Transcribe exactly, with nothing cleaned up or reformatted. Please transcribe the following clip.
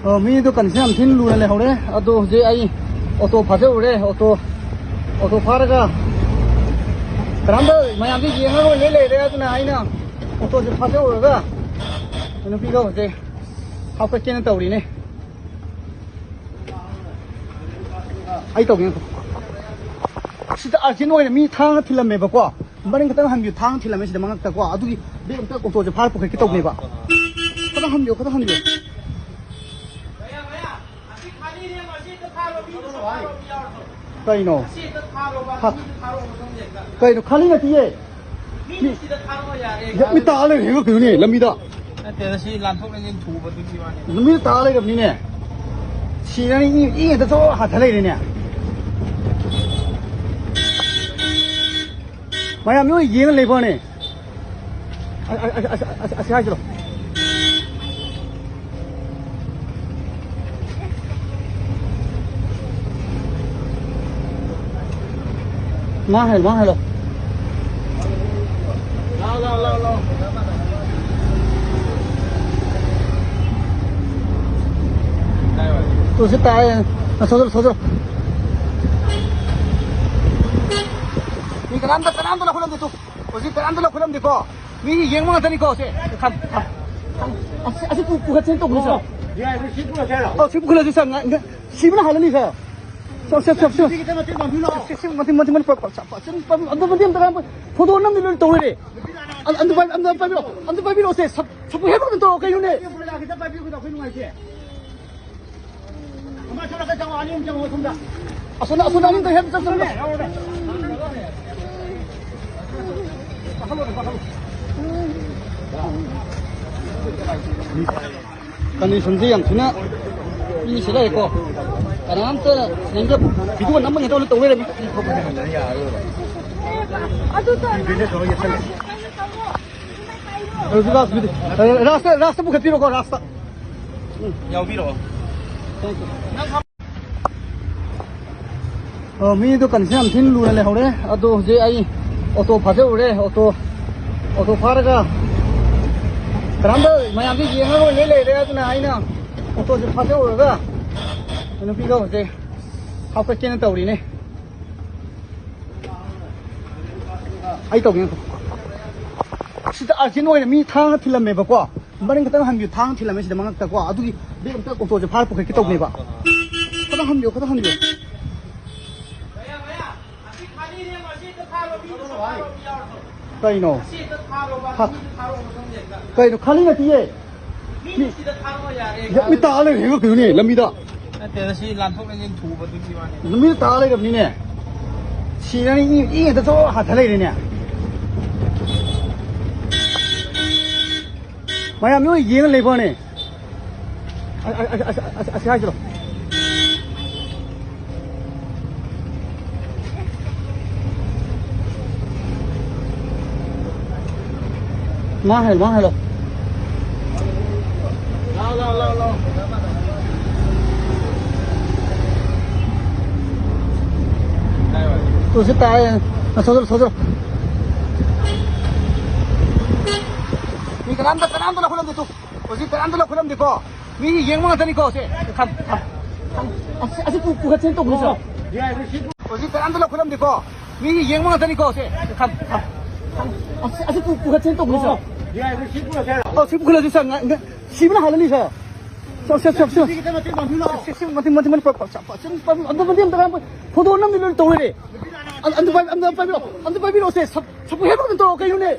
ꯑꯣ, ꯃꯤꯗꯣ ꯀꯟꯗꯤꯁꯟ ꯌꯥꯝ ꯊꯤꯅ ꯂꯨꯅ ꯂꯩꯍꯧꯔꯦ꯫ ꯑꯗꯣ ꯍꯧꯖꯤꯛ ꯑꯩ ꯑꯣꯇꯣ ꯐꯥꯖꯔꯨꯔꯦ꯫ ꯑꯣꯇꯣ, ꯑꯣꯇꯣ ꯐꯥꯔꯒ ꯀꯅꯥꯝꯇ, ꯃꯌꯥꯝꯁꯦ ꯌꯦꯡꯉꯒ ꯂꯣꯏ ꯂꯩꯔꯦ꯫ ꯑꯗꯨꯅ ꯑꯩꯅ ꯑꯣꯇꯣꯁꯦ ꯐꯥꯖꯔꯨꯔꯒ ꯅꯨꯄꯤꯗꯣ ꯍꯧꯖꯤꯛ ꯍꯥꯞꯀꯠꯀꯦꯅ ꯇꯧꯔꯤꯅꯦ꯫ ꯑꯩ ꯇꯧꯒꯦ꯫ ꯁꯤꯗ ꯑꯔꯖꯦꯟ ꯑꯣꯏꯅ ꯃꯤ ꯊꯥꯡꯅ ꯊꯤꯜꯂꯝꯃꯦꯕꯀꯣ꯫ ꯃꯔꯤꯡ ꯈꯛꯇꯪ ꯍꯟꯕꯤꯌꯨ, ꯊꯥꯡ ꯊꯤꯜꯂꯝꯃꯦ ꯁꯤꯗ ꯃꯉꯛꯇꯀꯣ꯫ ꯑꯗꯨꯒꯤ ꯕꯦꯛ ꯑꯝꯇ ꯑꯣꯇꯣꯁꯦ ꯐꯥꯔ ꯄꯨꯈꯠꯀꯦ ꯇꯧꯕꯅꯦꯕ꯫ ꯈꯛꯇꯪ ꯍꯟꯕꯤꯌꯨ, ꯈꯛꯇꯪ ꯍꯟꯕꯤꯌꯨ꯫ ꯀꯩꯅꯣ? ꯈꯥ-, ꯀꯩꯅꯣ? ꯈꯥꯂꯤ ꯅꯠꯇꯤꯌꯦ꯫ ꯌꯥ-, ꯃꯤ ꯇꯥ ꯂꯩꯔꯦ, ꯀꯩꯅꯣꯅꯦ, ꯂꯝꯕꯤꯗ꯫ ꯅꯠꯇꯦꯗ, ꯁꯤ ꯂꯥꯟꯊꯣꯛ ꯂꯥꯟꯁꯤꯟ ꯊꯨꯕꯗꯨꯒꯤ ꯋꯥꯅꯤ꯫ ꯂꯝꯕꯤꯗ ꯇꯥ ꯂꯩꯔꯕꯅꯤꯅꯦ꯫ ꯁꯤꯔꯅꯤ, ꯏ, ꯏ ꯉꯥꯛꯇ ꯆꯣ ꯍꯥꯊ ꯂꯩꯔꯦꯅꯦ꯫ ꯃꯌꯥꯝ ꯂꯣꯏ ꯌꯦꯡꯉ ꯂꯩꯕꯅꯦ꯫ ꯑ-, ꯑ-, ꯑ-, ꯑ-, ꯑ-, ꯑꯁꯤ ꯍꯥꯏꯁꯤꯔꯣ? ꯃꯥ ꯍꯥꯏ, ꯃꯥ ꯍꯥꯏꯂꯣ꯫ ꯂꯥꯎ, ꯂꯥꯎ, ꯂꯥꯎ, ꯂꯥꯎ꯫ ꯇꯨ ꯁꯤ ꯇꯥꯏ꯫ ꯑ, ꯁꯣꯖꯔ, ꯁꯣꯖꯔ꯫ ꯃꯤ ꯀꯅꯥꯝꯇ, ꯀꯅꯥꯝꯇ ꯂꯧꯈꯠꯂꯝꯗꯦ ꯇꯨ꯫ ꯍꯧꯖꯤꯛ ꯀꯅꯥꯝꯇ ꯂꯧꯈꯠꯂꯝꯗꯦꯀꯣ꯫ ꯃꯤ ꯌꯦꯡꯕ ꯉꯥꯛꯇꯅꯤꯀꯣ ꯁꯦ꯫ ꯊꯝ, ꯊꯝ, ꯊꯝ꯫ ꯑꯁꯤ, ꯑꯁꯤ ꯄꯨ-, ꯄꯨꯈꯠꯁꯦꯅ ꯇꯧꯕꯅꯤ ꯁꯥꯔ꯫ ꯌꯥꯏ, ꯁꯤ ꯄꯨꯈꯠꯁꯦ ꯍꯥꯏꯔꯣ? ꯑꯣ, ꯁꯤ ꯄꯨꯈꯠꯂꯁꯤ ꯁꯥꯔ꯫ ꯉ-, ꯉ-, ꯁꯤꯕꯅ ꯍꯥꯜꯂꯅꯤ ꯁꯥꯔ꯫ ꯁꯥꯔ, ꯁꯥꯔ, ꯁꯥꯔ, ꯁꯥꯔ꯫ ꯁꯤ ꯈꯤꯇꯪ ꯃꯇꯦꯡ ꯄꯥꯡꯕꯤꯔꯣ꯫ ꯁꯤ, ꯁꯤ, ꯃꯇꯦꯡ, ꯃꯇꯦꯡ, ꯃꯇꯦꯡ ꯄꯥꯡ-, ꯄꯥꯡ-, ꯄꯥꯡ-, ꯁꯥꯔ, ꯄꯥꯡ-, ꯁꯤ, ꯑꯝꯇ ꯃꯇꯦꯡ ꯑꯝꯇ ꯄꯥꯡ-, ꯐꯣꯇꯣ ꯅꯝꯗꯤ ꯂꯣꯏ ꯇꯧꯔꯦ꯫ ꯑꯝ-, ꯑꯝꯇ ꯄꯥꯏ-, ꯑꯝꯇ ꯄꯥꯏꯕꯤꯔꯣ, ꯑꯝꯇ ꯄꯥꯏꯕꯤꯔꯣꯁꯦ꯫ ꯁꯞ-, ꯁꯞꯄꯣꯔꯠ ꯍꯦꯜꯞ ꯑꯝꯇ ꯇꯧꯔꯣ ꯀꯩꯅꯣꯅꯦ꯫ ꯈꯤꯇꯪ ꯄꯥꯏꯕꯤꯌꯨ, ꯑꯩꯈꯣꯏ ꯅꯨꯡꯉꯥꯏꯇꯦ꯫ ꯑꯁꯣꯝꯗ, ꯑꯁꯣꯝꯗ ꯑꯅꯤ ꯑꯍꯨꯝ ꯆꯪꯉꯣ, ꯑꯁꯣꯝꯗ꯫ ꯑꯁꯣꯝꯗ, ꯑꯁꯣꯝꯗ ꯑꯅꯤ ꯑꯝꯇ ꯍꯦꯜꯞ ꯆꯪ-, ꯆꯪ-, ꯆꯪ-, ꯀꯟꯗꯤꯁꯟꯁꯤ ꯌꯥꯝ ꯊꯤꯅ ꯃꯤꯁꯤ ꯂꯩꯔꯦꯀꯣ꯫ ꯀꯅꯥꯝꯇ ꯁꯤꯗꯩꯗ ꯚꯤꯗꯤꯑꯣ ꯅꯝꯕꯒꯤ ꯇꯧ ꯂꯩꯔꯝꯃꯤ꯫ ꯑꯗꯨ ꯇꯧꯔꯣ꯫ ꯔꯥꯁꯇ, ꯔꯥꯁꯇ ꯄꯨꯈꯠꯄꯤꯔꯣꯀꯣ, ꯔꯥꯁꯇ꯫ ꯎꯝ꯫ ꯌꯥꯎꯕꯤꯔꯛꯑꯣ꯫ Thank you꯫ ꯑꯣ, ꯃꯤꯗꯣ ꯀꯟꯗꯤꯁꯟ ꯌꯥꯝ ꯊꯤꯅ ꯂꯨꯅ ꯂꯩꯍꯧꯔꯦ꯫ ꯑꯗꯣ ꯍꯧꯖꯤꯛ ꯑꯩ ꯑꯣꯇꯣ ꯐꯥꯖꯔꯨꯔꯦ꯫ ꯑꯣꯇꯣ, ꯑꯣꯇꯣ ꯐꯥꯔꯒ ꯀꯅꯥꯝꯇ, ꯃꯌꯥꯝꯁꯦ ꯌꯦꯡꯉꯒ ꯂꯣꯏ ꯂꯩꯔꯦ꯫ ꯑꯗꯨꯅ ꯑꯩꯅ ꯑꯣꯇꯣꯁꯦ ꯐꯥꯖꯍꯧꯔꯒ ꯅꯨꯄꯤꯗꯣ ꯍꯧꯖꯤꯛ ꯍꯥꯞꯀꯠꯀꯦꯅ ꯇꯧꯔꯤꯅꯦ꯫ ꯑꯩ ꯇꯧꯒꯦ꯫ ꯁꯤꯗ ꯑꯔꯖꯦꯟ ꯑꯣꯏꯅ ꯃꯤ ꯊꯥꯡꯅ ꯊꯤꯜꯂꯝꯃꯦꯕꯀꯣ꯫ ꯃꯔꯤꯡ ꯈꯛꯇꯪ ꯍꯟꯕꯤꯌꯨ, ꯊꯥꯡꯅ ꯊꯤꯜꯂꯝꯃꯦ ꯁꯤꯗ ꯃꯉꯛꯇꯀꯣ꯫ ꯑꯗꯨꯒꯤ ꯕꯦꯛ ꯑꯝꯇ ꯑꯣꯇꯣꯁꯦ ꯐꯥꯔ ꯄꯨꯈꯠꯀꯦ ꯇꯧꯕꯅꯦꯕ꯫ ꯈꯤꯇꯪ ꯍꯟꯕꯤꯌꯨ, ꯈꯤꯇꯪ ꯍꯟꯕꯤꯌꯨ꯫ ꯀꯩꯅꯣ? ꯍꯥ? ꯀꯩꯅꯣ? ꯈꯥꯂꯤ ꯅꯠꯇꯤꯌꯦ꯫ ꯃꯤ ꯌꯥꯝ ꯃꯤ ꯇꯥ ꯂꯩꯔꯦ, ꯀꯩꯅꯣꯅꯦ, ꯂꯝꯕꯤꯗ꯫ ꯅꯠꯇꯦꯗ, ꯁꯤ ꯂꯥꯟꯊꯣꯛ ꯂꯥꯟꯁꯤꯟ ꯊꯨꯕꯗꯨꯒꯤ ꯋꯥꯅꯤ꯫ ꯂꯝꯕꯤꯗ ꯇꯥ ꯂꯩꯔꯕꯅꯤꯅꯦ꯫ ꯁꯤꯔꯅꯤ, ꯏ, ꯏ ꯉꯥꯛꯇ ꯆꯣ ꯍꯥꯊ ꯂꯩꯔꯦꯅꯦ꯫ ꯃꯌꯥꯝ ꯂꯣꯏ ꯌꯦꯡꯉ ꯂꯩꯕ꯭ꯔꯣꯅꯦ? ꯑ-, ꯑ-, ꯑ-, ꯑ-, ꯑ-, ꯑꯁꯤ ꯍꯥꯏꯁꯤꯔꯣ? ꯃꯥ ꯍꯥꯏ, ꯃꯥ ꯍꯥꯏꯂꯣ꯫ ꯂꯥꯎ, ꯂꯥꯎ, ꯂꯥꯎ, ꯂꯥꯎ꯫ ꯇꯨ ꯁꯤ ꯇꯥꯏ꯫ ꯅ ꯁꯣꯖꯔꯣ, ꯁꯣꯖꯔꯣ꯫ ꯃꯤ ꯀꯅꯥꯝꯇ, ꯀꯅꯥꯝꯇ ꯂꯧꯈꯠꯂꯝꯗꯦ ꯇꯨ꯫ ꯍꯧꯖꯤꯛ ꯀꯅꯥꯝꯇ ꯂꯧꯈꯠꯂꯝꯗꯦꯀꯣ꯫ ꯃꯤ ꯌꯦꯡꯕ ꯉꯥꯛꯇꯅꯤꯀꯣ ꯁꯦ꯫ ꯊꯝ, ꯊꯝ, ꯊꯝ꯫ ꯑꯁꯤ, ꯑꯁꯤ ꯄꯨ-, ꯄꯨꯈꯠꯁꯦꯅ ꯇꯧꯕꯅꯤ ꯁꯦ꯫ ꯍꯧꯖꯤꯛ ꯀꯅꯥꯝꯇ ꯂꯧꯈꯠꯂꯝꯗꯦꯀꯣ꯫ ꯃꯤ ꯌꯦꯡꯕ ꯉꯥꯛꯇꯅꯤꯀꯣ ꯁꯦ꯫ ꯊꯝ, ꯊꯝ, ꯊꯝ꯫ ꯑꯁꯤ, ꯑꯁꯤ ꯄꯨ-, ꯄꯨꯈꯠꯁꯦꯅ ꯇꯧꯕꯅꯤ ꯁꯦ꯫ ꯑꯣ, ꯁꯤ ꯄꯨꯈꯠꯂꯁꯤ ꯁꯦ꯫ ꯉ-, ꯉ-, ꯁꯤꯕꯅ ꯍꯥꯜꯂꯅꯤ ꯁꯦ꯫ ꯁꯦ, ꯁꯦ, ꯁꯦ, ꯁꯦ꯫ ꯁꯤ, ꯁꯤ, ꯃꯇꯦꯡ ꯄꯥꯡꯕꯤꯌꯨ ꯂꯥꯛꯑꯣ꯫ ꯁꯦ, ꯁꯦ, ꯃꯇꯦꯡ, ꯃꯇꯦꯡ, ꯃꯇꯦꯡ ꯄꯥꯡ-, ꯄꯥꯡ-, ꯄꯥꯡ-, ꯑꯝꯇ, ꯃꯇꯦꯡ ꯑꯝꯇ ꯄꯥꯡ-, ꯐꯣꯇꯣ ꯅꯝꯗꯤ ꯂꯣꯏ ꯇꯧ ꯂꯩꯔꯦ꯫ ꯑꯝ-, ꯑꯝꯇ ꯄꯥꯏ-, ꯑꯝꯇ ꯄꯥꯏꯕꯤꯔꯛꯑꯣ꯫ ꯑꯝꯇ ꯄꯥꯏꯕꯤꯔꯛꯑꯣ ꯁꯦ꯫ ꯁꯞ-, ꯁꯞ-, ꯍꯦꯜꯞ ꯑꯝꯇ ꯇꯧꯔꯛꯑꯣ ꯀꯩꯅꯣꯅꯦ꯫